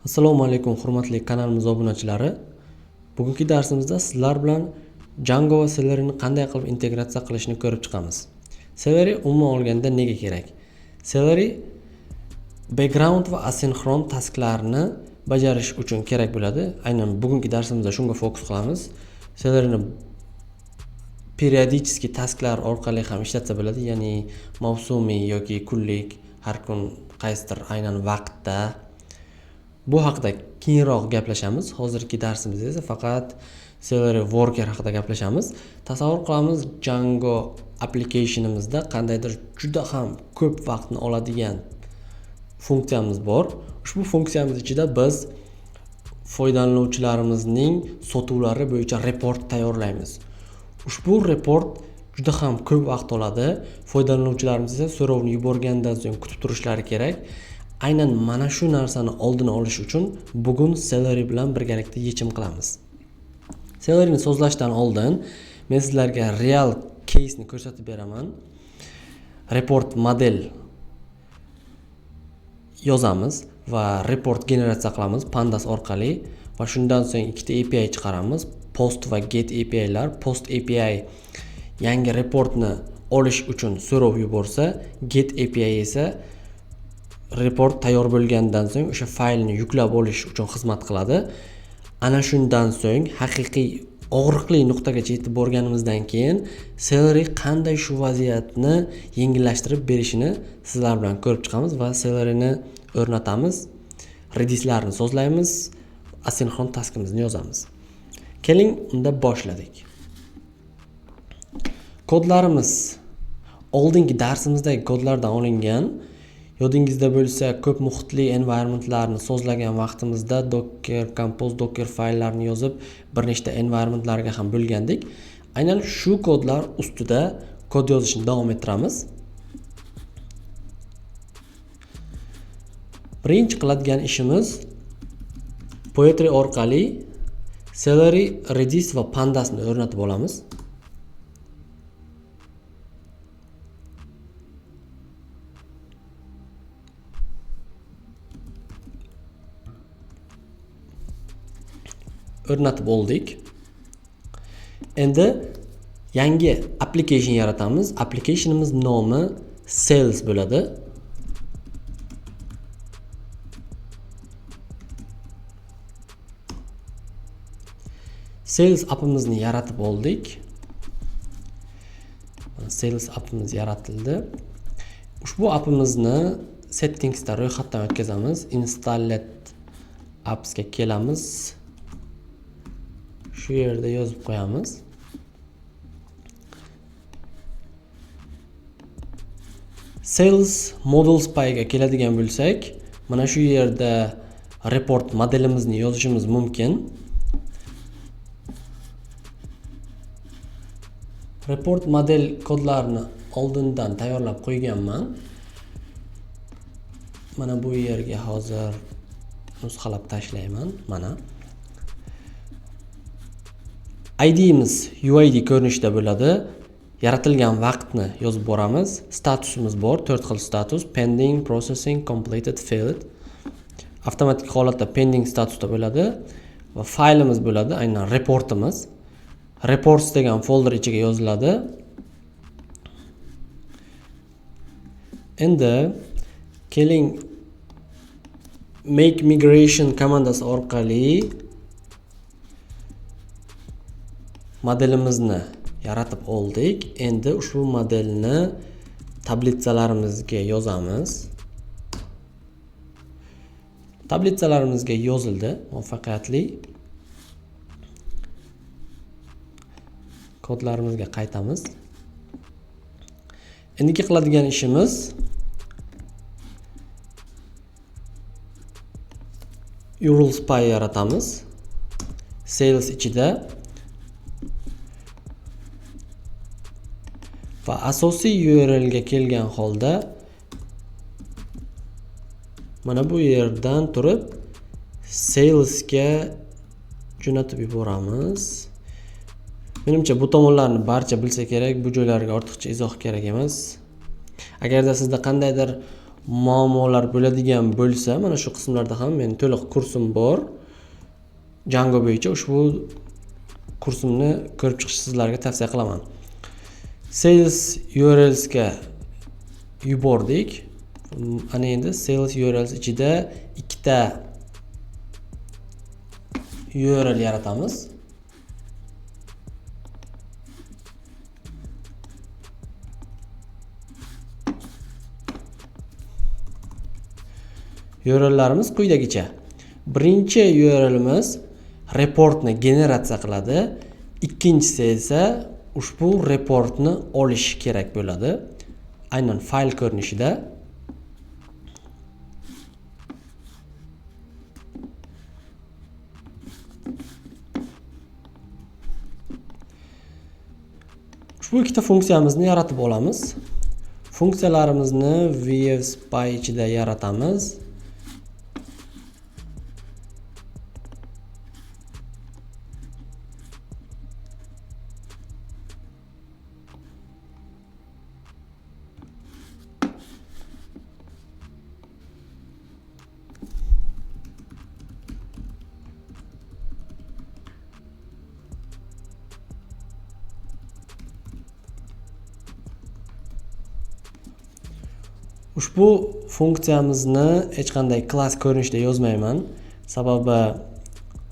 Assalomu alaykum hurmatli kanalimiz obunachilari. Bugungi darsimizda sizlar bilan Django va Celeryni qanday qilib integratsiya qilishni ko'rib chiqamiz. Celery umuman olganda nega kerak? Celery background va asinxron tasklarni bajarish uchun kerak bo'ladi. Aynan bugungi darsimizda shunga fokus qilamiz. Celeryni periodический tasklar orqali ham ishlatsa bo'ladi, ya'ni mavsumiy yoki kunlik, har kun qaysidir aynan vaqtda. Bu haqida keyinroq gaplashamiz. Hozirgi darsimizda esa faqat Celery worker haqida gaplashamiz. Tasavvur qilamiz, Django applicationimizda qandaydir juda ham ko'p vaqtni oladigan funksiyamiz bor. Ushbu funksiyamiz ichida biz foydalanuvchilarimizning sotuvlari bo'yicha report tayyorlaymiz. Ushbu report juda ham ko'p vaqt oladi. Foydalanuvchilarimiz esa so'rovni yuborgandan so'ng kutib turishlari kerak. Aynan mana shu narsani oldini olish uchun bugun Celery bilan birgalikda yechim qilamiz. Celeryni so'zlashdan oldin men sizlarga real case-ni ko'rsatib beraman. Report model yozamiz va report generatsiya qilamiz pandas orqali va shundan so'ng ikkita API chiqaramiz. Post va get API lar. Post API yangi reportni olish uchun so'rov yuborsa, get API esa report tayyor bo'lgandan so'ng o'sha faylni yuklab olish uchun xizmat qiladi. Ana shundan so'ng haqiqiy og'riqli nuqtagacha yetib borganimizdan keyin Celery qanday shu vaziyatni yengillashtirib berishini sizlar bilan ko'rib chiqamiz va Celeryni o'rnatamiz, Redislarni sozlaymiz, asinxron taskimizni yozamiz. Keling, unda boshladik. Kodlarimiz oldingi darsimizdagi kodlardan olingan. Yodingizda bo'lsa, ko'p muhitli environmentlarni sozlagan vaqtimizda Docker Compose, Docker fayllarni yozib, bir nechta environmentlarga ham bo'lgandik. Aynan shu kodlar ustida kod yozishni davom ettiramiz. Birinchi qiladigan ishimiz Poetry orqali Celery, Redis va Pandasni o'rnatib olamiz. O'rnatib oldik. Endi yangi application yaratamiz. Applicationimiz nomi Sales bo'ladi. Sales appimizni yaratib oldik. Sales appimiz yaratildi. Ushbu appimizni settingsda ro'yxatdan o'tkazamiz. Installed appsga kelamiz. Shu yerda yozib qo'yamiz. Sales models payga keladigan bo'lsak, mana shu yerda report modelimizni yozishimiz mumkin. Report model kodlarini oldindan tayyorlab qo'yganman. Mana bu yerga hozir nusxalab tashlayman. Mana ID'miz UID ko'rinishida bo'ladi. Yaratilgan vaqtni yozib boramiz. Statusimiz bor, 4 xil status: pending, processing, completed, failed. Avtomatik holatda pending statusda bo'ladi va faylimiz bo'ladi, aynan reportimiz. Reports degan folder ichiga yoziladi. Endi keling make migration komandasi orqali modelimizni yaratib oldik. Endi ushbu modelni tablitsalarimizga yozamiz. Tablitsalarimizga yozildi muvaffaqiyatli. Kodlarimizga qaytamiz. Endigi qiladigan ishimiz URL spy yaratamiz. Sales ichida va asosiy URL ga kelgan holda mana bu yerdan turib salesga jo'natib yuboramiz. Menimcha bu tomonlarni barcha bilsa kerak, bu joylarga ortiqcha izoh kerak emas. Agarda sizda qandaydir muammolar bo'ladigan bo'lsa, mana shu qismlarda ham men to'liq kursim bor. Django bo'yicha ushbu kursimni ko'rib chiqish sizlarga tavsiya qilaman. Sales URLs ga yubordik. Ana endi sales URLs ichida ikkita URL yaratamiz. URLlarimiz quyidagicha. Birinchi URLimiz reportni generatsiya qiladi. Ikkinchisi esa ushbu reportni olish kerak bo'ladi. Aynan fayl ko'rinishida. Ushbu ikkita funksiyamizni yaratib olamiz. Funksiyalarimizni vfspy ichida yaratamiz. Ushbu funksiyamizni hech qanday klass ko'rinishida yozmayman. Sababi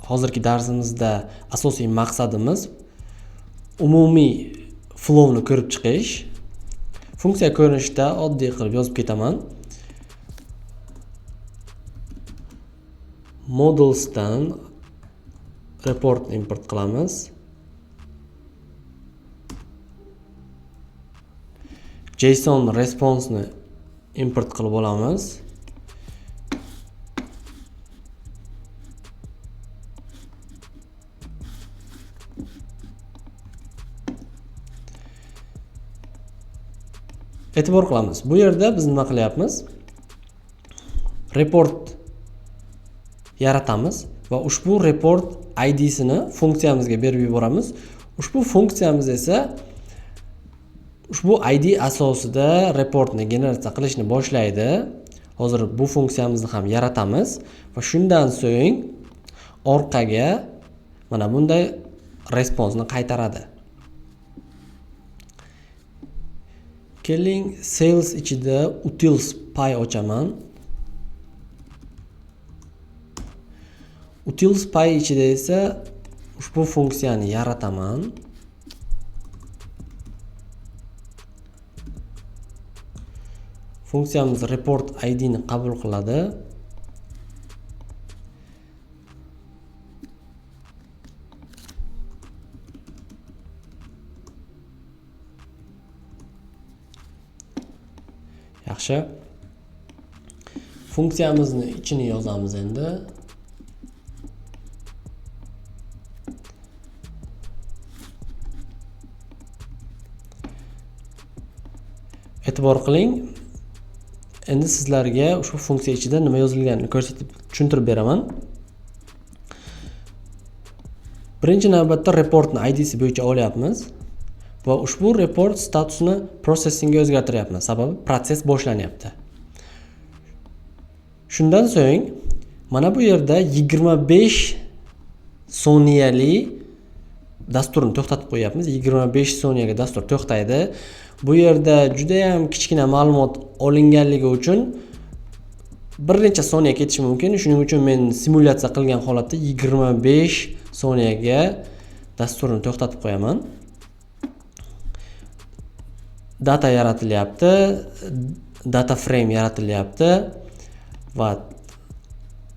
hozirgi darsimizda asosiy maqsadimiz umumiy flowni ko'rib chiqish. Funksiya ko'rinishida oddiy qilib yozib ketaman. Modelsdan report import qilamiz. JSON response ni import qilib olamiz. E'tibor qilamiz. Bu yerda biz nima qilyapmiz? Report yaratamiz va ushbu report I D-sini funksiyamizga berib yuboramiz. Ushbu funksiyamiz esa ushbu ID asosida reportni generatsiya qilishni boshlaydi. Hozir bu funksiyamizni ham yaratamiz va shundan so'ng orqaga mana bunday responsni qaytaradi. Keling, sales ichida utils py ochaman. Utils py ichida esa ushbu funksiyani yarataman. Funksiyamiz report ID ni qabul qiladi. Yaxshi. Funksiyamizni ichini yozamiz endi. E'tibor qiling. Endi sizlarga ushbu funksiya ichida nima yozilganini ko'rsatib tushuntirib beraman. Birinchi navbatda reportni I D si bo'yicha olyapmiz va ushbu report statusini processingga o'zgartiryapmiz, sababi protsess boshlanyapti. Shundan so'ng mana bu yerda 25 soniyali dasturni to'xtatib qo'yapmiz. 25 soniyaga dastur to'xtaydi. Bu yerda juda ham kichkina ma'lumot olinganligi uchun bir necha soniya ketishi mumkin. Shuning uchun men simulyatsiya qilgan holatda 25 soniyaga dasturni to'xtatib qo'yaman. Data yaratilyapti, data frame yaratilyapti va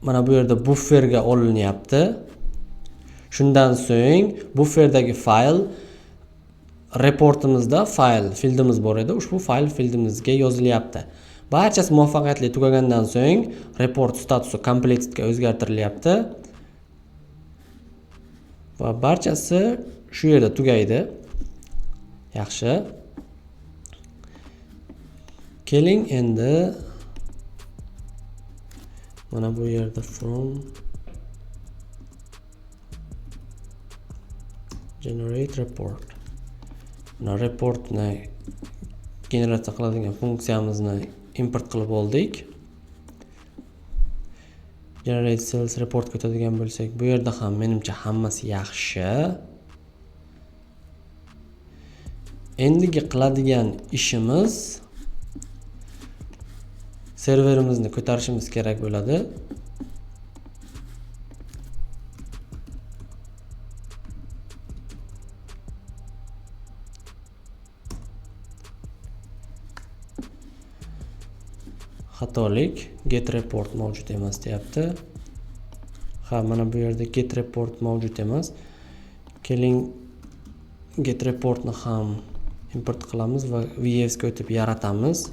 mana bu yerda bufferga olinyapti. Shundan so'ng bufferdagi fayl reportimizda fayl fieldimiz bor edi. Ushbu fayl fieldimizga yozilyapti. Barchasi muvaffaqiyatli tugagandan so'ng report statusi completedga o'zgartirilyapti va barchasi shu yerda tugaydi. Yaxshi. Keling endi mana bu yerda from generate report. Mana reportni generatsiya qiladigan funksiyamizni Import qilib oldik. Generate sales report o'tadigan bo'lsak, bu yerda ham menimcha hammasi yaxshi. Endigi qiladigan ishimiz serverimizni ko'tarishimiz kerak bo'ladi. Xatolik, get report mavjud emas deyapti. Ha, mana bu yerda get report mavjud emas. Keling, get reportni ham import qilamiz va VS ga o'tib yaratamiz.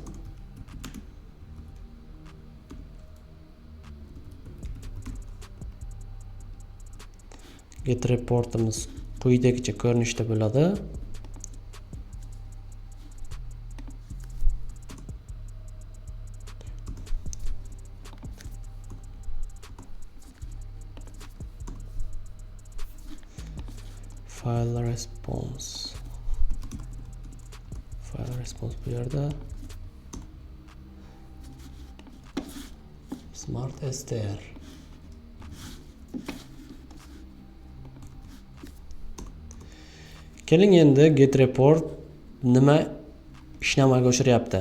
Get reportimiz quyidagicha ko'rinishda bo'ladi. File response. File response bu yerda. Smart str. Keling, endi get report nima ishni amalga oshiryapti?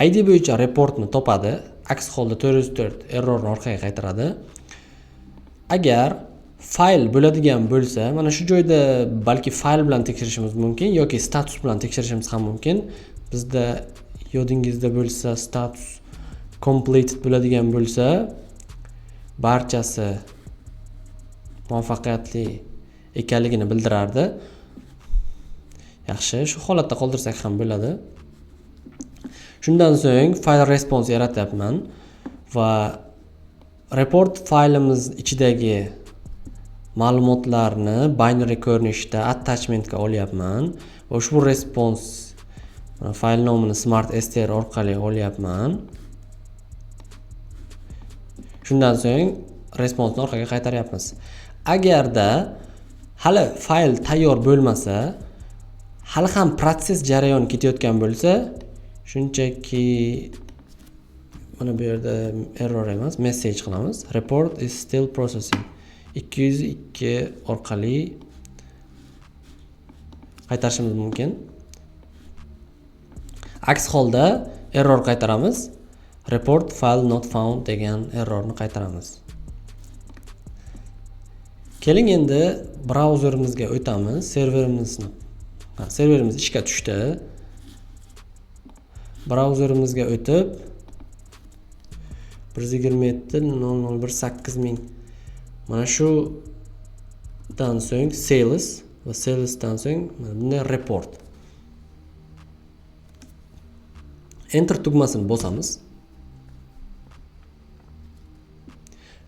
ID bo'yicha reportni topadi, aks holda 404 errorni orqaga qaytaradi. Agar fayl bo'ladigan bo'lsa, mana shu joyda balki fayl bilan tekshirishimiz mumkin yoki status bilan tekshirishimiz ham mumkin. Bizda yodingizda bo'lsa status completed bo'ladigan bo'lsa, barchasi muvaffaqiyatli ekanligini bildirardi. Yaxshi, shu holatda qoldirsak ham bo'ladi. Shundan so'ng file response yaratyapman va report faylimiz ichidagi ma'lumotlarni binary ko'rinishda attachmentga olyapman va ushbu response fayl nomini smart str orqali olyapman. Shundan so'ng responsni orqaga qaytaryapmiz. Agarda hali fayl tayyor bo'lmasa, hali ham protsess jarayoni ketayotgan bo'lsa, shunchaki mana bu yerda error emas, message qilamiz. Report is still processing. 202 orqali qaytarishimiz mumkin. Aks holda error qaytaramiz. Report file not found degan errorni qaytaramiz. Keling, endi brauzerimizga o'tamiz. Serverimiz ishga tushdi. Brauzerimizga o'tib bir yuz yigirma yetti nol nol bir sakkiz ming mana shudan so'ng sales va salesdan so'ng mana bunday report. Enter tugmasini bosamiz.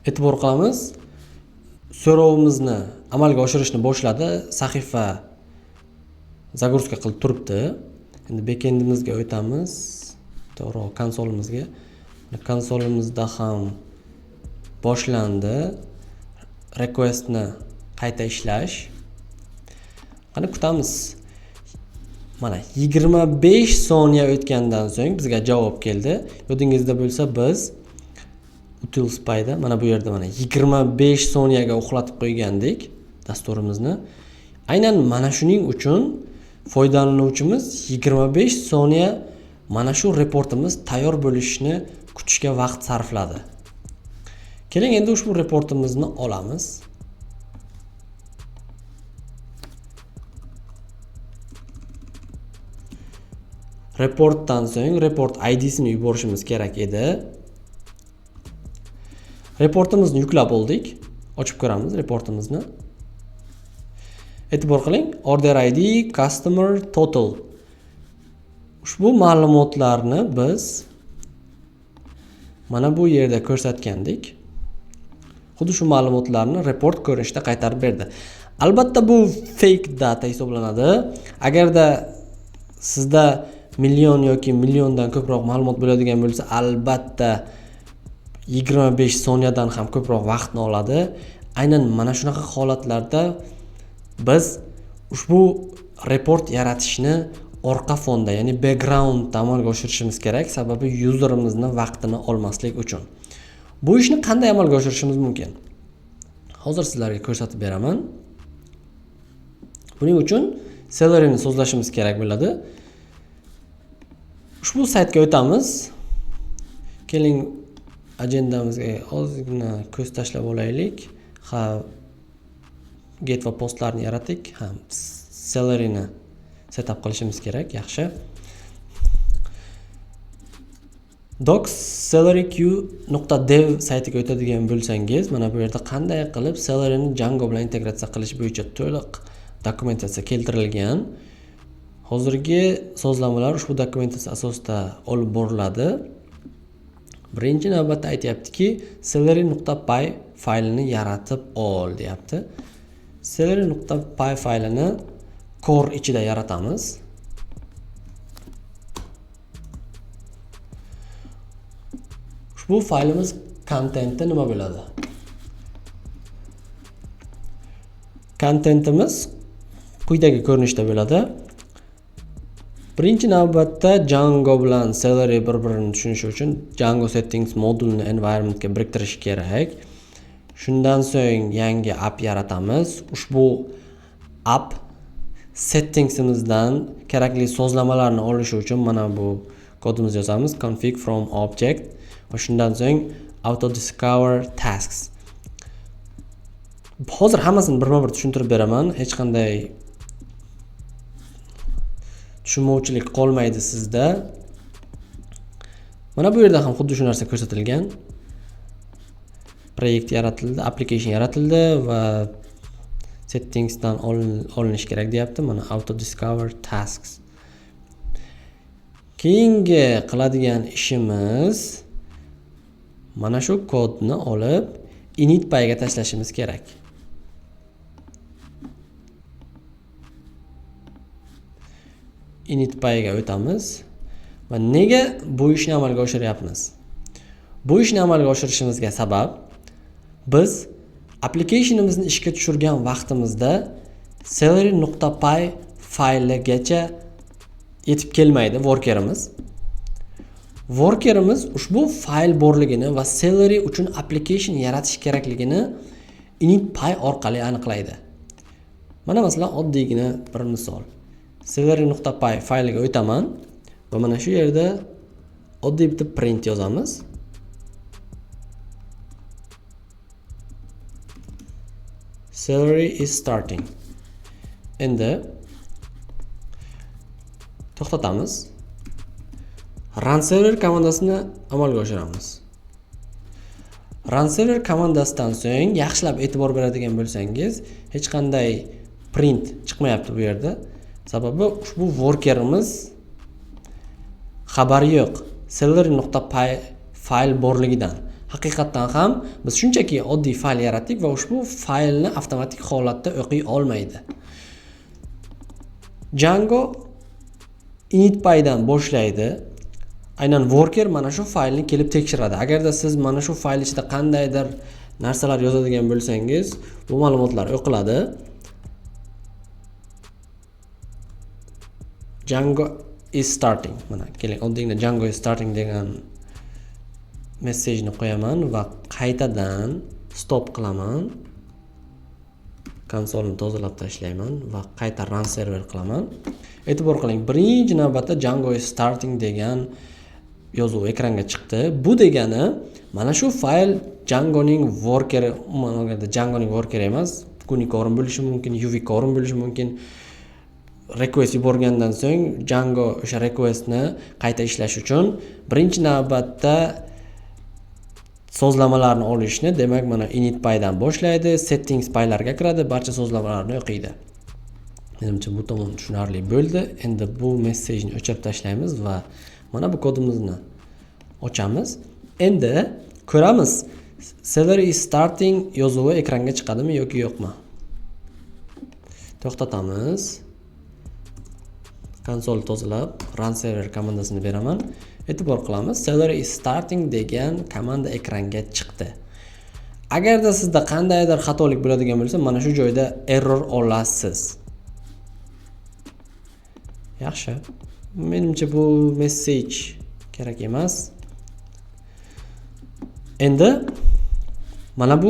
E'tibor qilamiz. So'rovimizni amalga oshirishni boshladi. Sahifa загрузка qilib turibdi. Endi backendimizga o'tamiz. To'g'ri, konsolimizga. Konsolimizda ham boshlandi requestni qayta ishlash. Qani kutamiz. Mana 25 soniya o'tgandan so'ng bizga javob keldi. Yodingizda bo'lsa, biz utilspyda mana bu yerda mana 25 soniyaga uxlatib qo'ygandik dasturimizni. Aynan mana shuning uchun foydalanuvchimiz 25 soniya mana shu reportimiz tayyor bo'lishini kutishga vaqt sarfladi. Keling, endi ushbu reportimizni olamiz. Reportdan so'ng report I D-sini yuborishimiz kerak edi. Reportimizni yuklab oldik. Ochib ko'ramiz reportimizni. E'tibor qiling, order ID, customer, total. Ushbu ma'lumotlarni biz mana bu yerda ko'rsatgandik. Xuddi shu ma'lumotlarni report ko'rinishida qaytarib berdi. Albatta bu fake data hisoblanadi. Agarda sizda million yoki milliondan ko'proq ma'lumot bo'ladigan bo'lsa, albatta 25 soniyadan ham ko'proq vaqtni oladi. Aynan mana shunaqa holatlarda biz ushbu report yaratishni orqa fonda, ya'ni backgroundda amalga oshirishimiz kerak, sababi userimizni vaqtini olmaslik uchun. Bu ishni qanday amalga oshirishimiz mumkin? Hozir sizlarga ko'rsatib beraman. Buning uchun Celeryni so'zlashimiz kerak bo'ladi. Ushbu saytga o'tamiz. Keling, ajendamizga ozgina ko'z tashlab olaylik. Ha, get va postlarni yaratdik. Ha, Celeryni setup qilishimiz kerak. Yaxshi. docs.celeryq.dev saytiga o'tadigan bo'lsangiz, mana bu yerda qanday qilib Celeryni Django bilan integratsiya qilish bo'yicha to'liq dokumentatsiya keltirilgan. Hozirgi sozlamalar ushbu dokumentatsiya asosida olib boriladi. Birinchi navbatda aytyaptiki, celery.py faylini yaratib ol deyapti. Celery.py faylini core ichida yaratamiz. Ushbu faylimiz kontenti nima bo'ladi? Kontentimiz quyidagi ko'rinishda bo'ladi. Birinchi navbatda Django bilan Celery bir-birini tushunishi uchun Django settings modulini environmentga biriktirish kerak. Shundan so'ng yangi app yaratamiz. Ushbu app settingsimizdan kerakli so'zlamalarni olish uchun mana bu kodimizni yozamiz: config from object va shundan so'ng auto discover tasks. Hozir hammasini birma-bir tushuntirib beraman. Hech qanday tushunmovchilik qolmaydi sizda. Mana bu yerda ham xuddi shu narsa ko'rsatilgan. Proyekt yaratildi, application yaratildi va settingsdan olinishi kerak deyapti. Mana auto discover tasks. Keyingi qiladigan ishimiz mana shu kodni olib init.pyga tashlashimiz kerak. Init.pyga o'tamiz. Va nega bu ishni amalga oshiryapmiz? Bu ishni amalga oshirishimizga sabab biz applicationimizni ishga tushirgan vaqtimizda celery.py fayligacha yetib kelmaydi workerimiz. Workerimiz ushbu fayl borligini va Celery uchun application yaratish kerakligini init.py orqali aniqlaydi. Mana masalan oddiygina bir misol. Celery.py fayliga o'taman va mana shu yerda oddiy bitta print yozamiz. Celery is starting. Endi to'xtatamiz. Run server komandasini amalga oshiramiz. Run server komandasidan so'ng yaxshilab e'tibor beradigan bo'lsangiz, hech qanday print chiqmayapti bu yerda. Sababi ushbu workerimiz xabari yo'q celery.py fayl borligidan. Haqiqatdan ham biz shunchaki oddiy fayl yaratdik va ushbu faylni avtomatik holatda o'qiy olmaydi. Django init.pydan boshlaydi. Aynan worker mana shu faylni kelib tekshiradi. Agarda siz mana shu fayl ichida qandaydir narsalar yozadigan bo'lsangiz, bu ma'lumotlar o'qiladi. Django is starting. Mana keling, oddiygina Django is starting degan message-ni qo'yaman va qaytadan stop qilaman. Konsolni tozalab tashlayman va qayta run server qilaman. E'tibor qiling, birinchi navbatda Django is starting degan yozuv ekranga chiqdi. Bu degani mana shu fayl Djangoning workeri, umuman olganda Djangoning workeri emas, Gunicorn bo'lishi mumkin, Uvicorn bo'lishi mumkin. Request yuborgandan so'ng Django o'sha requestni qayta ishlash uchun birinchi navbatda so'zlamalarni olishni, demak mana init.pydan boshlaydi, settings paylarga kiradi, barcha so'zlamalarni o'qiydi. Menimcha bu tomon tushunarli bo'ldi. Endi bu message-ni o'chirib tashlaymiz va mana bu kodimizni ochamiz. Endi ko'ramiz, Celery is starting yozuvi ekranga chiqadimi yoki yo'qmi. To'xtatamiz. Konsol tozalab run server komandasini beraman. E'tibor qilamiz, Celery is starting degan komanda ekranga chiqdi. Agarda sizda qandaydir xatolik bo'ladigan bo'lsa, mana shu joyda error olasiz. Yaxshi. Menimcha bu message kerak emas. Endi mana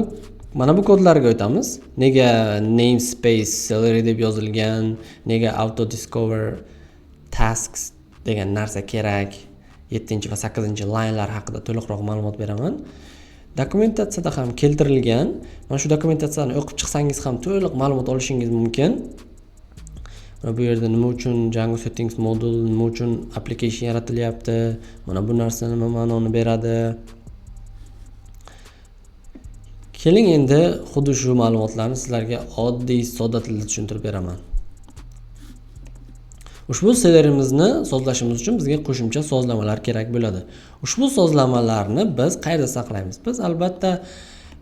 bu kodlarga o'tamiz. Nega namespace Celery deb yozilgan, nega auto discover tasks degan narsa kerak? 7 va 8 linelar haqida to'liqroq ma'lumot beraman. Dokumentatsiyada ham keltirilgan. Mana shu dokumentatsiyani o'qib chiqsangiz ham to'liq ma'lumot olishingiz mumkin. Mana bu yerda nima uchun Django settings module, nima uchun application yaratilyapti, mana bu narsa nima ma'noni beradi. Keling endi xuddi shu ma'lumotlarni sizlarga oddiy, sodda tilda tushuntirib beraman. Ushbu Celery'mizni sozlashimiz uchun bizga qo'shimcha sozlamalar kerak bo'ladi. Ushbu sozlamalarni biz qayerda saqlaymiz? Biz albatta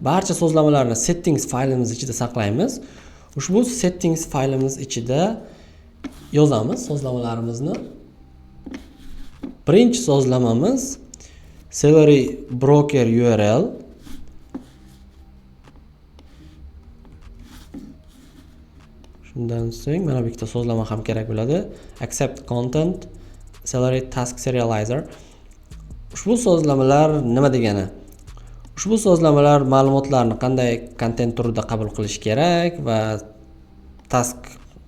barcha sozlamalarni settings faylimiz ichida saqlaymiz. Ushbu settings faylimiz ichida yozamiz sozlamalarimizni. Birinchi sozlamamiz Celery broker URL. Shundan so'ng mana bu ikkita sozlama ham kerak bo'ladi. Accept content, Celery task serializer. Ushbu sozlamalar nima degani? Ushbu sozlamalar ma'lumotlarni qanday kontent turida qabul qilish kerak va task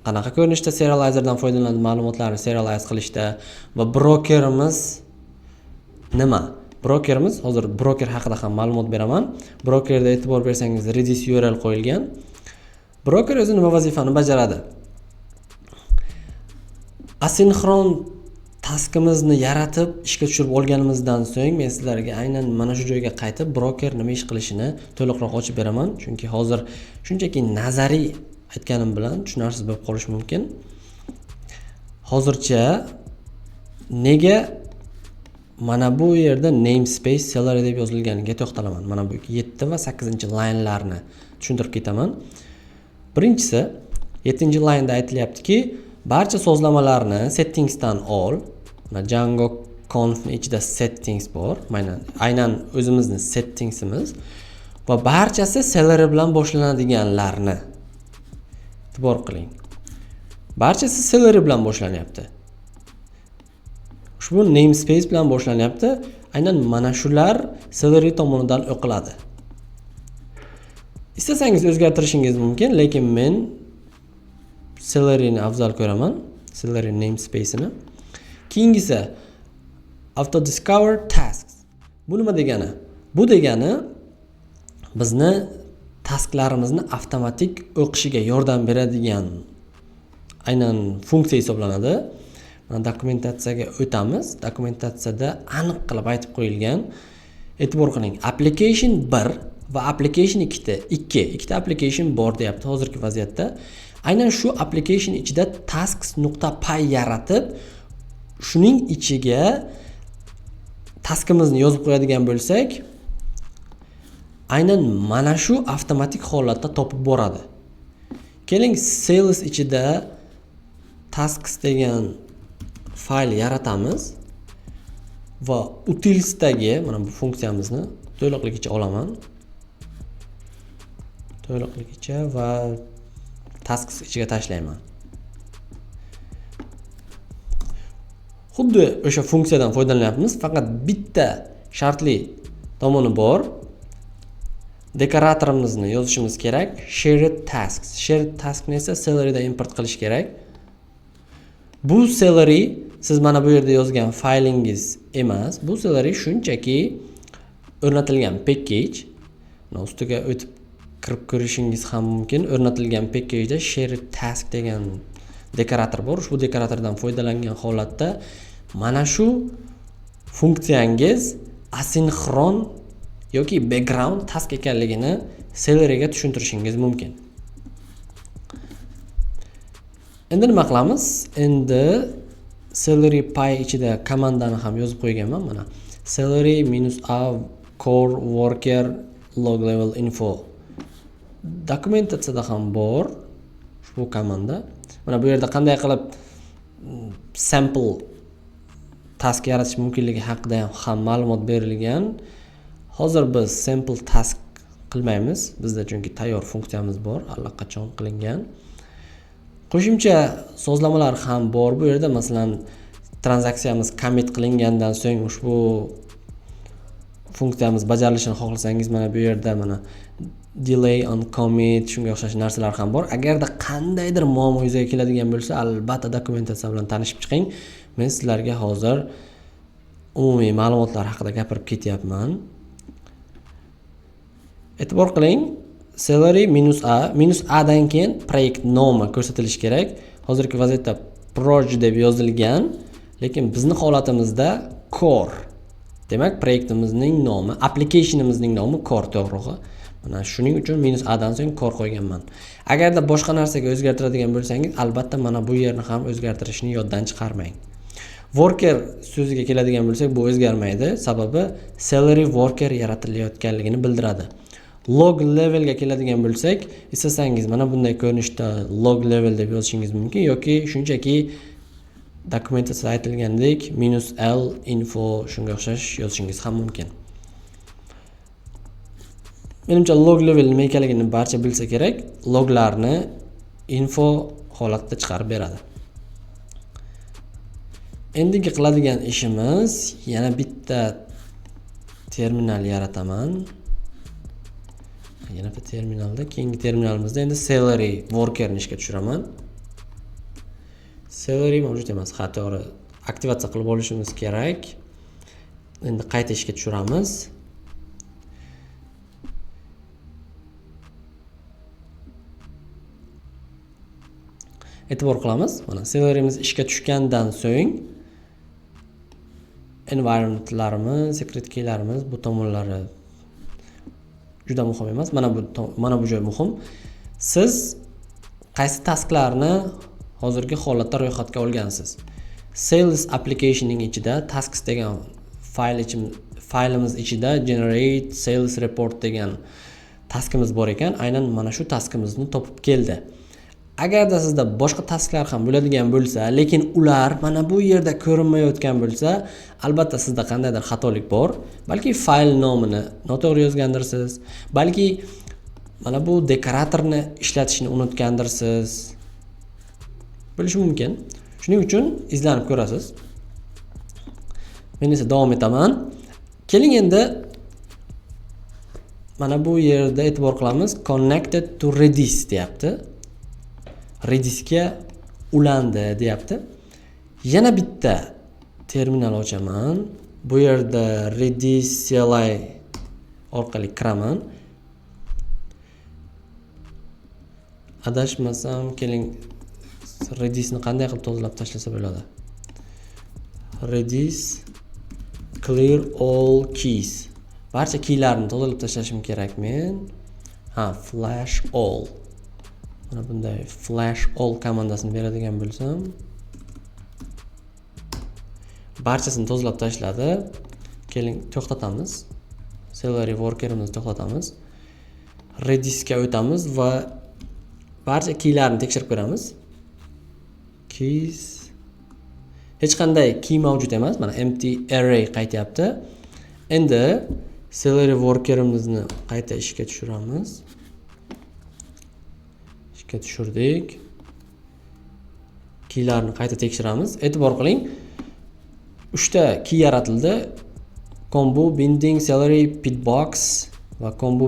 qanaqa ko'rinishda serializerdan foydalanib ma'lumotlarni serialize qilishda va brokerimiz nima? Brokerimiz, hozir broker haqida ham ma'lumot beraman. Brokerda e'tibor bersangiz Redis URL qo'yilgan. Broker o'zi nima vazifani bajaradi? Asinxron taskimizni yaratib ishga tushirib olganimizdan so'ng men sizlarga aynan mana shu joyga qaytib broker nima ish qilishini to'liqroq ochib beraman. Chunki hozir shunchaki nazariy aytganim bilan tushunarsiz bo'lib qolishi mumkin. Hozircha nega mana bu yerda namespace Celery deb yozilganiga to'xtalaman. Mana bu 7 va 8 linelarni tushuntirib ketaman. Birinchisi, 7 lineda aytilyaptiki, barcha sozlamalarni settingsdan ol. Mana Django conf ichida settings bor. Mana aynan o'zimizni settingsimiz va barchasi Celery bilan boshlanadiganlarni e'tibor qiling. Barchasi Celery bilan boshlanyapti. Ushbu namespace bilan boshlanyapti. Aynan mana shular Celery tomonidan o'qiladi. Istasangiz o'zgartirishingiz mumkin, lekin men Celeryni afzal ko'raman. Celery namespace'ini. Keyingisi auto discover tasks. Bu nima degani? Bu degani bizni tasklarimizni avtomatik o'qishiga yordam beradigan aynan funksiya hisoblanadi. Mana dokumentatsiyaga o'tamiz. Dokumentatsiyada aniq qilib aytib qo'yilgan. E'tibor qiling, application 1 va application ikkita application bor deyapti hozirgi vaziyatda. Aynan shu application ichida tasks nuqta py yaratib, shuning ichiga taskimizni yozib qo'yadigan bo'lsak, aynan mana shu avtomatik holatda topib boradi. Keling, sales ichida tasks degan fayl yaratamiz va utilsdagi mana bu funksiyamizni to'liqligicha olaman. To'liqligicha va tasks ichiga tashlayman. Xuddi o'sha funksiyadan foydalanyapmiz, faqat bitta shartli tomoni bor. Dekoratorimizni yozishimiz kerak. Shared tasks. Shared taskni esa Celery'dan import qilish kerak. Bu Celery siz mana bu yerda yozgan faylingiz emas. Bu Celery shunchaki o'rnatilgan package. Mana ustiga o'tib kirib ko'rishingiz ham mumkin. O'rnatilgan packageda shared task degan dekorator bor. Ushbu dekoratordan foydalangan holatda mana shu funksiyangiz asinxron yoki background task ekanligini Celeryga tushuntirishingiz mumkin. Endi nima qilamiz? Endi Celery py ichida komandani ham yozib qo'yganman mana. Celery minus a core worker log level info. Dokumentatsiyada ham bor ushbu komanda. Mana bu yerda qanday qilib sample task yaratish mumkinligi haqida ham ma'lumot berilgan. Hozir biz sample task qilmaymiz. Bizda chunki tayyor funksiyamiz bor, allaqachon qilingan. Qo'shimcha sozlamalar ham bor bu yerda. Masalan, tranzaksiyamiz commit qilingandan so'ng ushbu funksiyamiz bajarilishini xohlasangiz, mana bu yerda mana delay on commit shunga o'xshash narsalar ham bor. Agarda qandaydir muammo yuzaga keladigan bo'lsa, albatta dokumentatsiya bilan tanishib chiqing. Men sizlarga hozir umumiy ma'lumotlar haqida gapirib ketyapman. E'tibor qiling, celery minus a, minus a dan keyin proyekt nomi ko'rsatilishi kerak. Hozirgi vaziyatda proj deb yozilgan, lekin bizni holatimizda core. Demak, proyektimizning nomi, applicationimizning nomi core to'g'rig'i. Mana shuning uchun minus a dan so'ng core qo'yganman. Agarda boshqa narsaga o'zgartiradigan bo'lsangiz, albatta mana bu yerni ham o'zgartirishni yoddan chiqarmang. Worker so'ziga keladigan bo'lsak, bu o'zgarmaydi. Sababi celery worker yaratilayotganligini bildiradi. Log levelga keladigan bo'lsak, istasangiz mana bunday ko'rinishda log level deb yozishingiz mumkin yoki shunchaki dokumentatsiyada aytilgandek minus l info shunga o'xshash yozishingiz ham mumkin. Menimcha log level nima ekanligini barcha bilsa kerak. Loglarni info holatda chiqarib beradi. Endigi qiladigan ishimiz, yana bitta terminal yarataman. Yana bitta terminalda, keyingi terminalimizda endi celery workerni ishga tushiraman. Celery mavjud emas, ha, to'g'ri, aktivatsiya qilib olishimiz kerak. Endi qayta ishga tushiramiz. E'tibor qilamiz. Mana celeryimiz ishga tushgandan so'ng environmentlarimiz, secret keylarimiz bu tomonlari juda muhim emas. Mana bu joy muhim. Siz qaysi tasklarni hozirgi holatda ro'yxatga olgansiz? Sales applicationning ichida tasks degan faylimiz ichida generate sales report degan taskimiz bor ekan. Aynan mana shu taskimizni topib keldi. Agarda sizda boshqa tasklar ham bo'ladigan bo'lsa, lekin ular mana bu yerda ko'rinmayotgan bo'lsa, albatta sizda qandaydir xatolik bor. Balki fayl nomini noto'g'ri yozgandirsiz, balki mana bu dekoratorni ishlatishni unutgandirsiz. Bo'lishi mumkin. Shuning uchun izlanib ko'rasiz. Men esa davom etaman. Keling endi mana bu yerda e'tibor qilamiz. Connected to Redis deyapti. Redisga ulandi deyapti. Yana bitta terminal ochaman. Bu yerda Redis CLI orqali kiraman. Adashmasam, keling Redisni qanday qilib tozalab tashlasa bo'ladi? Redis clear all keys. Barcha keylarni tozalab tashlashim kerak men. Ha, flash all. Mana bunday flash all komandasini beradigan bo'lsam, barchasini tozalab tashladi. Keling, to'xtatamiz. Celery workerimizni to'xtatamiz. Redisga o'tamiz va barcha keylarni tekshirib ko'ramiz. Keys hech qanday key mavjud emas. Mana empty array qaytyapti. Endi celery workerimizni qayta ishga tushiramiz. Ishga tushirdik. Keylarni qayta tekshiramiz. E'tibor qiling. 3 ta key yaratildi. Combo binding celery pitbox va combo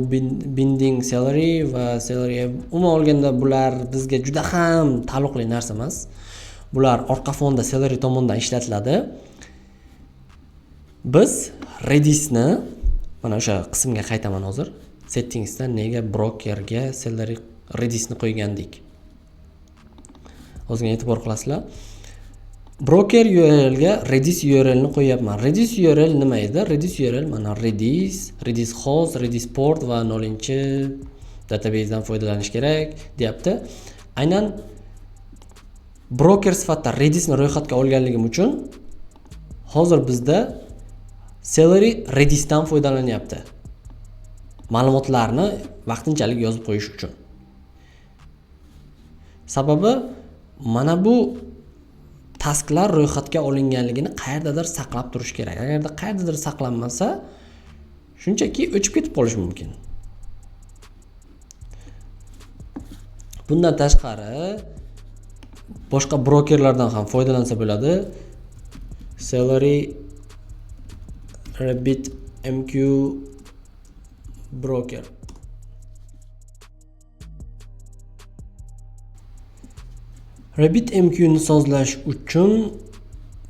binding celery va celery. Umuman olganda bular bizga juda ham taalluqli narsa emas. Bular orqa fonda celery tomonidan ishlatiladi. Biz Redisni mana o'sha qismga qaytaman hozir. Settingsdan nega brokerga celery Redisni qo'ygandik? Ozgina e'tibor qilasizlar. Broker URL ga Redis URL ni qo'yapman. Redis URL nima edi? Redis URL mana Redis, Redis host, Redis port va 0 database dan foydalanish kerak deyapti. Aynan broker sifatida Redisni ro'yxatga olganligim uchun hozir bizda Celery Redisdan foydalanyapti. Ma'lumotlarni vaqtinchalik yozib qo'yish uchun. Sababi mana bu tasklar ro'yxatga olinganligini qayerdadir saqlab turish kerak. Agarda qayerdadir saqlanmasa, shunchaki o'chib ketib qolishi mumkin. Bundan tashqari Boshqa brokerlardan ham foydalansa bo'ladi. Celery RabbitMQ broker. RabbitMQ ni sozlash uchun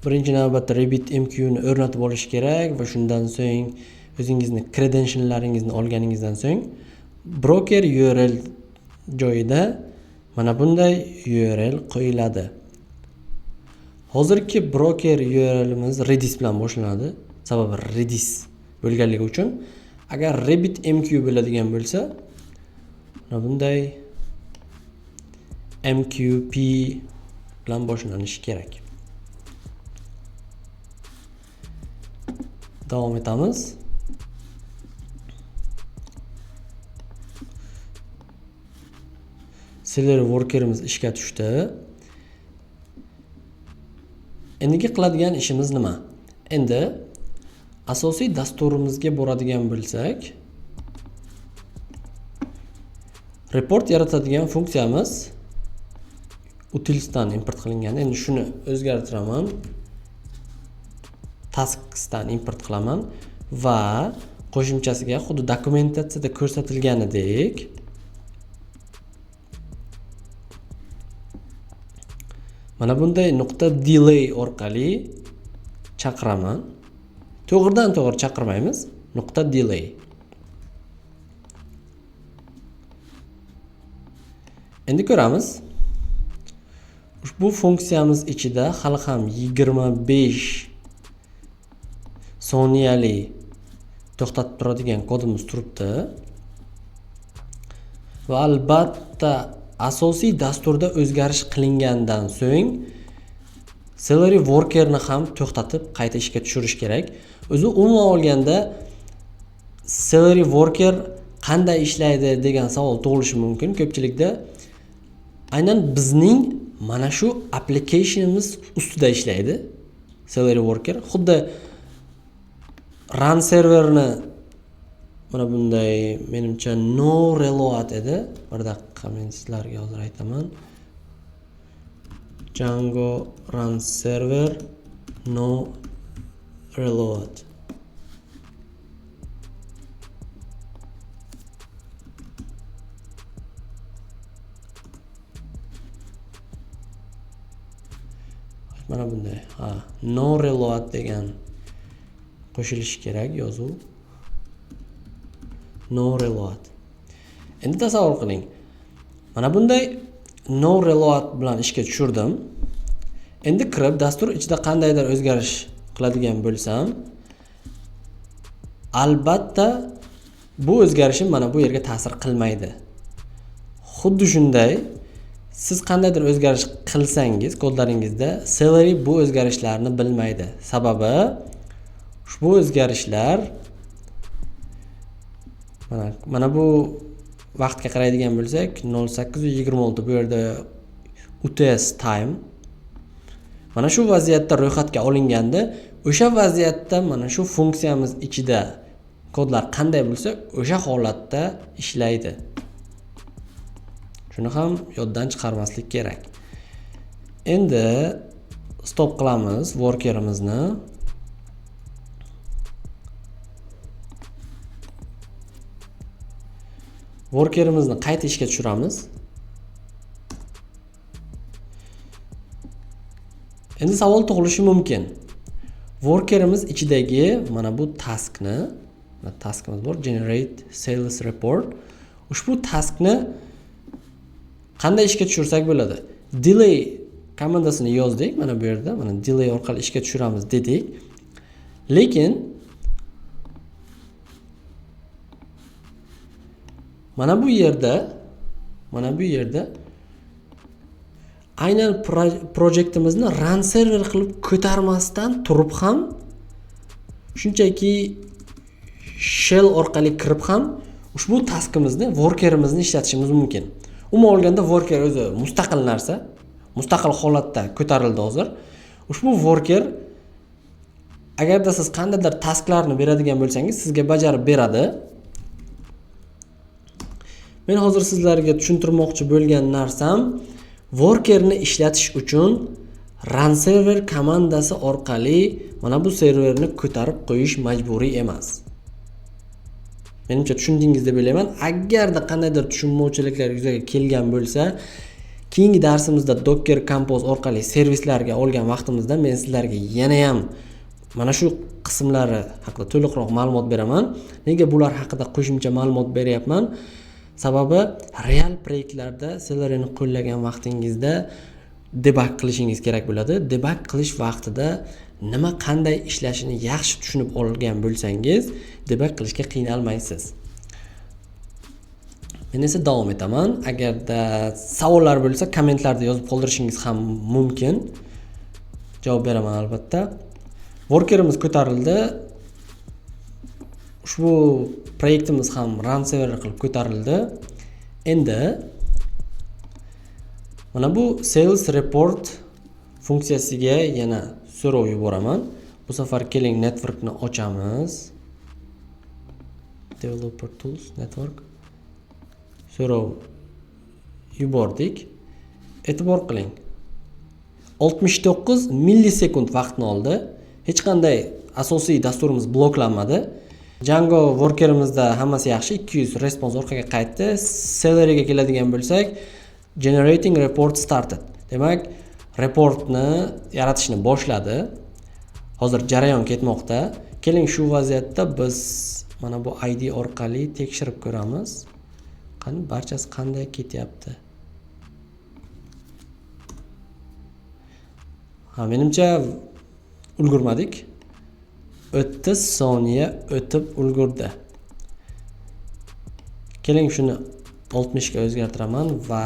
birinchi navbatda RabbitMQ ni o'rnatib olish kerak va shundan so'ng o'zingizni credentiallaringizni olganingizdan so'ng broker URL joyida mana bunday URL qo'yiladi. Hozirgi broker URLimiz Redis bilan boshlanadi. Sababi Redis bo'lganligi uchun. Agar RabbitMQ bo'ladigan bo'lsa, mana bunday MQP bilan boshlanishi kerak. Davom etamiz. Celery workerimiz ishga tushdi. Endigi qiladigan ishimiz nima? Endi asosiy dasturimizga boradigan bo'lsak, report yaratadigan funksiyamiz utilsdan import qilingan. Endi shuni o'zgartiraman. Tasksdan import qilaman va qo'shimchasiga xuddi dokumentatsiyada ko'rsatilganidek mana bunday nuqta delay orqali chaqiraman. To'g'ridan to'g'ri chaqirmaymiz, nuqta delay. Endi ko'ramiz. Ushbu funksiyamiz ichida hali ham 25 soniyali to'xtatib turadigan kodimiz turibdi. Va albatta asosiy dasturda o'zgarish qilingandan so'ng Celery workerni ham to'xtatib qayta ishga tushirish kerak. O'zi umuman olganda Celery worker qanday ishlaydi degan savol tug'ilishi mumkin ko'pchilikda. Aynan bizning mana shu applicationimiz ustida ishlaydi Celery worker. Xuddi run serverni mana bunday menimcha no reload edi. Bir daqiqa men sizlarga hozir aytaman. Django run server no reload. Mana bunday, ha, no reload degan qo'shilishi kerak yozuv. No reload. Endi tasavvur qiling. Mana bunday no reload bilan ishga tushirdim. Endi kirib dastur ichida qandaydir o'zgarish qiladigan bo'lsam, albatta bu o'zgarishim mana bu yerga ta'sir qilmaydi. Xuddi shunday siz qandaydir o'zgarish qilsangiz kodlaringizda Celery bu o'zgarishlarni bilmaydi. Sababi ushbu o'zgarishlar mana bu vaqtga qaraydigan bo'lsak 08:26 bu yerda UTS time. Mana shu vaziyatda ro'yxatga olinganda o'sha vaziyatda mana shu funksiyamiz ichida kodlar qanday bo'lsa o'sha holatda ishlaydi. Shuni ham yoddan chiqarmaslik kerak. Endi stop qilamiz workerimizni. Workerimizni qayta ishga tushiramiz. Endi savol tug'ilishi mumkin. Workerimiz ichidagi mana bu taskni, mana taskimiz bor, generate sales report. Ushbu taskni qanday ishga tushirsak bo'ladi? Delay komandasini yozdik mana bu yerda, mana delay orqali ishga tushiramiz dedik. Lekin mana bu yerda, mana bu yerda aynan proyektimizni run server qilib ko'tarmasdan turib ham shunchaki shell orqali kirib ham ushbu taskimizni, workerimizni ishlatishimiz mumkin. Umuman olganda worker o'zi mustaqil narsa, mustaqil holatda ko'tarildi hozir. Ushbu worker agarda siz qandaydir tasklarni beradigan bo'lsangiz, sizga bajarib beradi. Men hozir sizlarga tushuntirmoqchi bo'lgan narsam Workerni ishlatish uchun runserver komandasi orqali mana bu serverni ko'tarib qo'yish majburiy emas. Menimcha tushundingiz deb o'ylayman. Agarda qandaydir tushunmovchiliklar yuzaga kelgan bo'lsa, keyingi darsimizda Docker Compose orqali servislarga olgan vaqtimizda men sizlarga yana ham mana shu qismlari haqida to'liqroq ma'lumot beraman. Nega bular haqida qo'shimcha ma'lumot beryapman? Sababi real proyektlarda Celeryni qo'llagan vaqtingizda debug qilishingiz kerak bo'ladi. Debug qilish vaqtida nima qanday ishlashini yaxshi tushunib olgan bo'lsangiz, debug qilishga qiynalmaysiz. Men esa davom etaman. Agarda savollar bo'lsa, kommentlarda yozib qoldirishingiz ham mumkin. Javob beraman albatta. Workerimiz ko'tarildi. Ushbu proyektimiz ham run server qilib ko'tarildi. Endi mana bu sales report funksiyasiga yana so'rov yuboraman. Bu safar keling networkni ochamiz. Developer tools network so'rov yubordik. E'tibor qiling. 69 millisekund vaqtni oldi. Hech qanday asosiy dasturimiz bloklanmadi. Django workerimizda hammasi yaxshi, 200 response orqaga qaytdi. Celeryga keladigan bo'lsak, generating report started. Demak, reportni yaratishni boshladi. Hozir jarayon ketmoqda. Keling shu vaziyatda biz mana bu ID orqali tekshirib ko'ramiz. Qani barchasi qanday ketyapti? Ha, menimcha ulgurmadik. 30 soniya o'tib ulgurdi. Keling shuni 60 ga o'zgartiraman va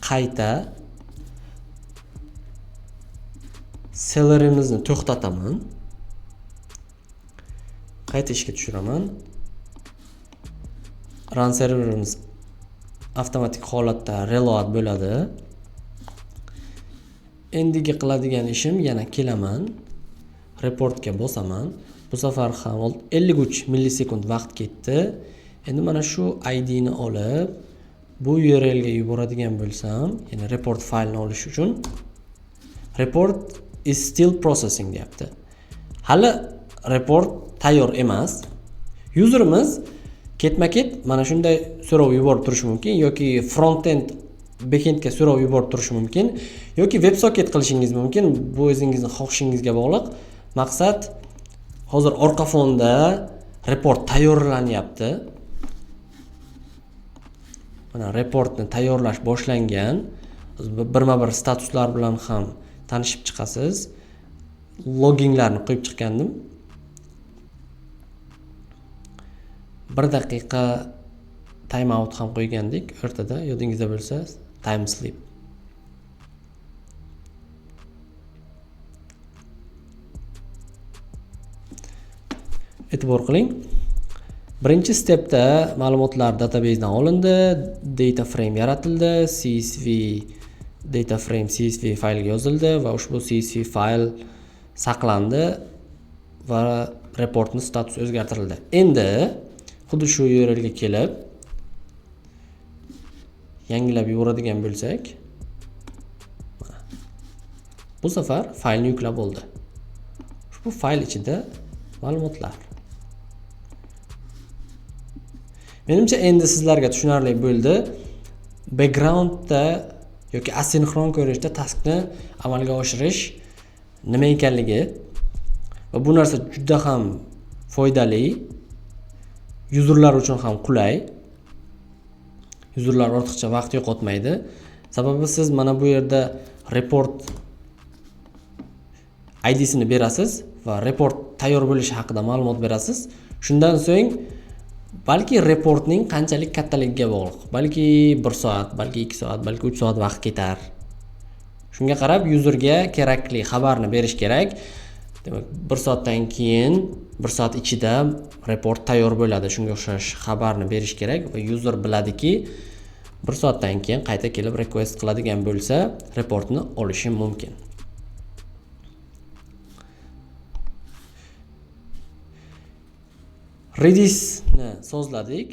qayta Celery'mizni to'xtataman. Qayta ishga tushiraman. Run serverimiz avtomatik holatda reload bo'ladi. Endigi qiladigan ishim yana kelaman. Reportga bosaman. Bu safar ham 53 millisekund vaqt ketdi. Endi mana shu ID ni olib bu URL ga yuboradigan bo'lsam, ya'ni report faylini olish uchun report is still processing deyapti. Hali report tayyor emas. Userimiz ketma-ket mana shunday so'rov yuborib turishi mumkin yoki front-end backendga so'rov yuborib turishi mumkin yoki WebSocket qilishingiz mumkin. Bu o'zingizning xohishingizga bog'liq. Maqsad hozir orqa fonda report tayyorlanyapti. Mana reportni tayyorlash boshlangan. Birma-bir statuslar bilan ham tanishib chiqasiz. Loginglarni qo'yib chiqqandim. 1 daqiqa time out ham qo'ygandik o'rtada, yodingizda bo'lsa, time sleep. E'tibor qiling. Birinchi stepda ma'lumotlar databasedan olindi, data frame yaratildi, CSV data frame CSV faylga yozildi va ushbu CSV fayl saqlandi va reportning statusi o'zgartirildi. Endi xuddi shu URL ga kelib yangilab yuboradigan bo'lsak, mana bu safar faylni yuklab bo'ldi. Ushbu fayl ichida ma'lumotlar. Menimcha endi sizlarga tushunarli bo'ldi. Backgroundda yoki asinxron ko'rinishda taskni amalga oshirish nima ekanligi va bu narsa juda ham foydali, userlar uchun ham qulay. Userlar ortiqcha vaqt yo'qotmaydi. Sababi siz mana bu yerda report I D'sini berasiz va report tayyor bo'lishi haqida ma'lumot berasiz. Shundan so'ng balki reportning qanchalik kattaligiga bog'liq. Balki 1 soat, balki 2 soat, balki 3 soat vaqt ketar. Shunga qarab userga kerakli xabarni berish kerak. Demak, 1 soatdan keyin 1 soat ichida report tayyor bo'ladi. Shunga o'xshash xabarni berish kerak va user biladiki, 1 soatdan keyin qayta kelib request qiladigan bo'lsa, reportni olishi mumkin. Redisni sozladik.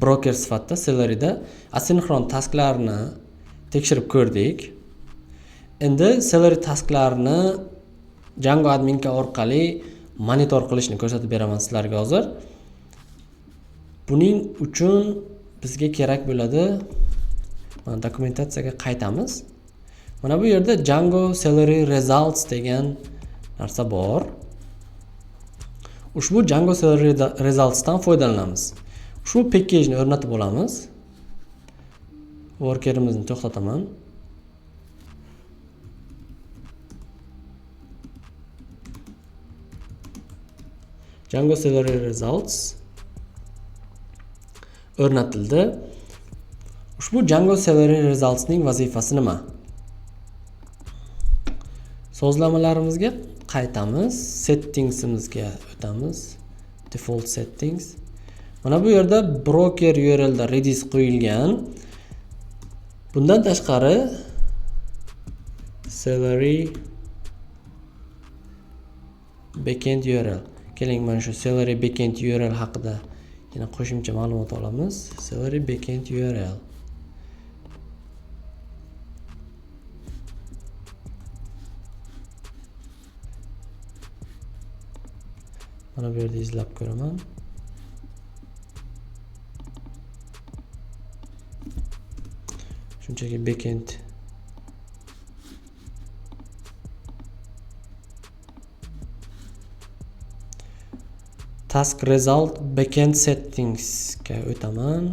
Broker sifatida Celeryda asinxron tasklarni Tekshirib ko'rdik. Endi Celery tasklarni Django adminka orqali monitor qilishni ko'rsatib beraman sizlarga hozir. Buning uchun bizga kerak bo'ladi. Mana dokumentatsiyaga qaytamiz. Mana bu yerda Django Celery Results degan narsa bor. Ushbu Django Celery Results'dan foydalanamiz. Ushbu package-ni o'rnatib olamiz. Workerimizni to'xtataman. Django Celery Results o'rnatildi. Ushbu Django Celery Results'ning vazifasi nima? Sozlamalarimizga qaytamiz, settingsimizga o'tamiz. Default settings. Mana bu yerda broker URLda Redis qo'yilgan. Bundan tashqari Celery backend URL. Keling, mana shu Celery backend URL haqida yana qo'shimcha ma'lumot olamiz. Celery backend URL. Mana bu yerda izlab ko'raman. Shunchaki backend task result backend settings ga o'taman.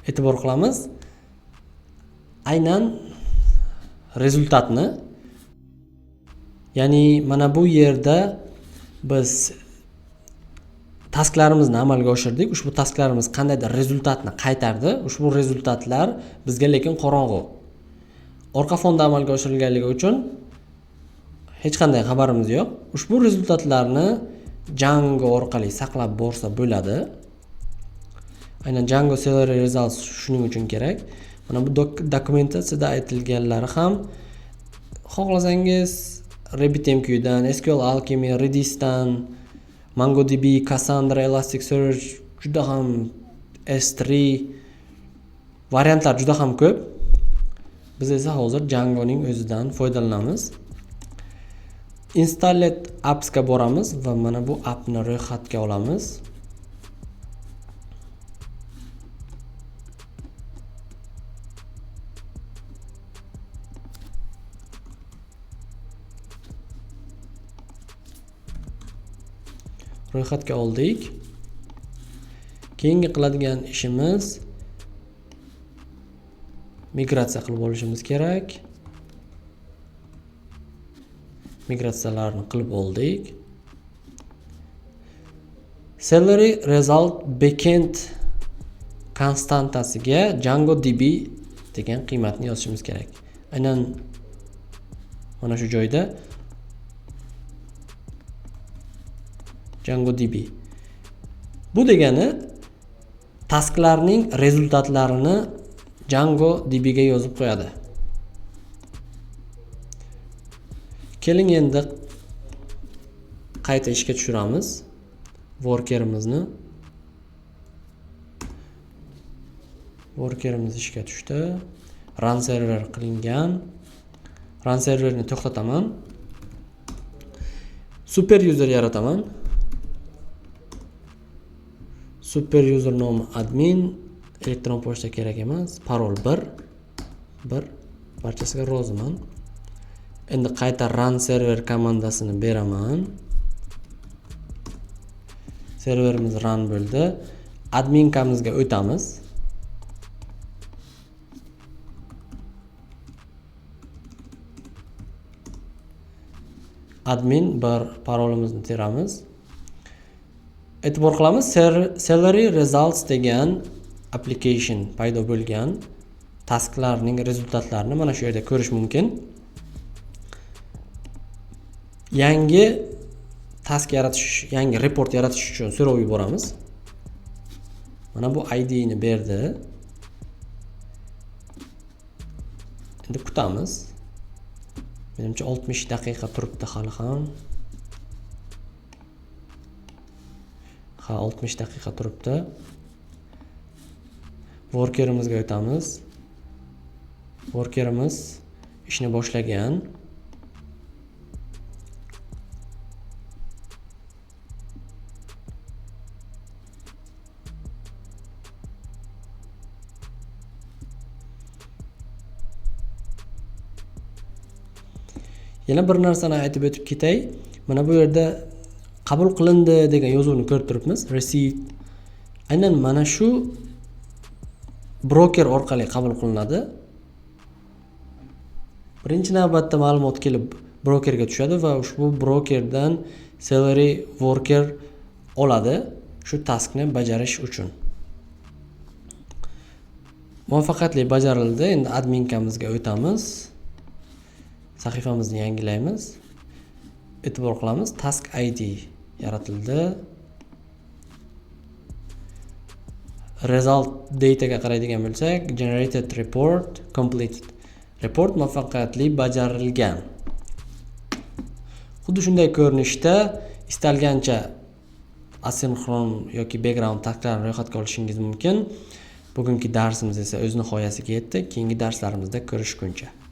E'tibor qilamiz. Aynan rezultatni, ya'ni mana bu yerda biz tasklarimizni amalga oshirdik. Ushbu tasklarimiz qandaydir rezultatni qaytardi. Ushbu rezultatlar bizga lekin qorong'u. Orqa fonda amalga oshirilganligi uchun hech qanday xabarimiz yo'q. Ushbu rezultatlarni Django orqali saqlab borsa bo'ladi. Aynan Django Celery Results shuning uchun kerak. Mana bu dokumentatsiyada aytilganlari ham xohlasangiz RabbitMQdan, SQL Alchemy, Redisdan, MongoDB, Cassandra, Elasticsearch, juda ham S3 variantlar juda ham ko'p. Biz esa hozir Djangoning o'zidan foydalanamiz. Installed apps ga boramiz va mana bu appni ro'yxatga olamiz. Ro'yxatga oldik. Keyingi qiladigan ishimiz migratsiya qilib olishimiz kerak. Migratsiyalarni qilib oldik. Celery result backend konstantasiga Django DB degan qiymatni yozishimiz kerak. Aynan mana shu joyda Django DB. Bu degani tasklarning rezultatlarini Django DB ga yozib qo'yadi. Keling, endi qayta ishga tushiramiz workerimizni. Workerimiz ishga tushdi. Run server qilingan. Run serverni to'xtataman. Super user yarataman. Super user nomi admin, elektron pochta kerak emas, parol 1, 1, barchasiga roziman. Endi qayta run server komandasini beraman. Serverimiz run bo'ldi. Adminkamizga o'tamiz. Admin bir parolimizni teramiz. E'tibor qilamiz, Celery Results degan application paydo bo'lgan. Tasklarning rezultatlarini mana shu yerda ko'rish mumkin. Yangi task yaratish, yangi report yaratish uchun so'rov yuboramiz. Mana bu I D ni berdi. Endi kutamiz. Menimcha 60 daqiqa turibdi hali ham. Ha, 60 daqiqa turibdi. Workerimizga o'tamiz. Workerimiz ishni boshlagan. Yana bir narsani aytib o'tib ketay. Mana bu yerda qabul qilindi degan yozuvni ko'rib turibmiz. Received. Aynan mana shu broker orqali qabul qilinadi. Birinchi navbatda ma'lumot kelib brokerga tushadi va ushbu brokerdan Celery worker oladi shu taskni bajarish uchun. Muvaffaqiyatli bajarildi. Endi adminkamizga o'tamiz. Sahifamizni yangilaymiz. E'tibor qilamiz, task ID yaratildi. Result dataga qaraydigan bo'lsak, generated report completed. Report muvaffaqiyatli bajarilgan. Xuddi shunday ko'rinishda istalgancha asinxron yoki background tasklarni ro'yxatga olishingiz mumkin. Bugungi darsimiz esa o'z nihoyasiga yetdi. Keyingi darslarimizda ko'rishguncha.